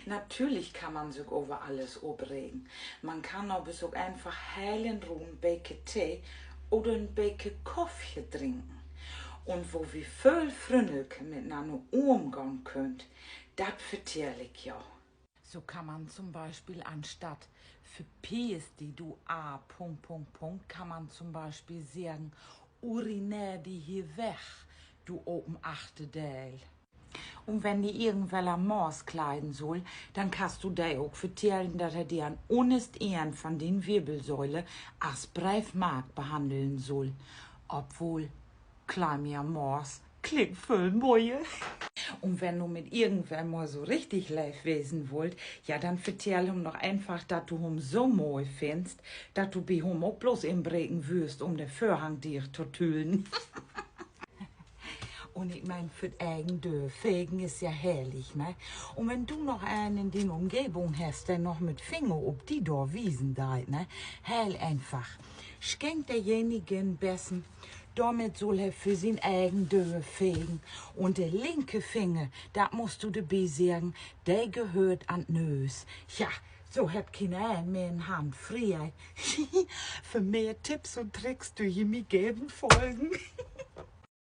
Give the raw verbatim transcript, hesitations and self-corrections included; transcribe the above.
Natürlich kann man sük över alles opregen. Man kann aver ok eenfach heel in Roh en Beker Tee oder en Beker Koffje drinken. Un wo wi völ fründelker mit'nanner umgahn köönt, dat vertell ik jo. So kann man to'n Bispeel anstatt Verpiss di, du A-, Punkt, Punkt, Punkt, kann man to'n Bispeel seggen: Urineer di hier weg, du open Achterdeel. Un wenn di irgendweller Mors kleiden sull, denn kannst du de ok vertellen, dat he di an ünnerst Enn von dien Wirbelsäule as Breefmark behanneln sull. Obwohl, Chlamydia-Mors klingt völ moier. Un wenn du mit irgendwem mal so richtig leev wesen wullt, ja, denn vertell hum doch eenfach, dat du hum so moi finnst, dat du bi hum ok bloots inbreken würrst, um de Vörhang dicht to tülen. Un ik meen, för 't egen Döör fegen is ja herrlich, ne? Un wenn du noch een in dien Umgebung hest, de noch mit Finger op di dor wiesen deit, ne? Heel eenfach: Schenk dejenigen en Bessen, dormit sull he för sien egen Döör fegen. Un de linke Finger, dat musst du dorbi seggen, de gehöört an 't Nöös. Ja, so hett kien een mehr en Hand free. För mehr Tipps un Tricks dörv ji mi geern folgen.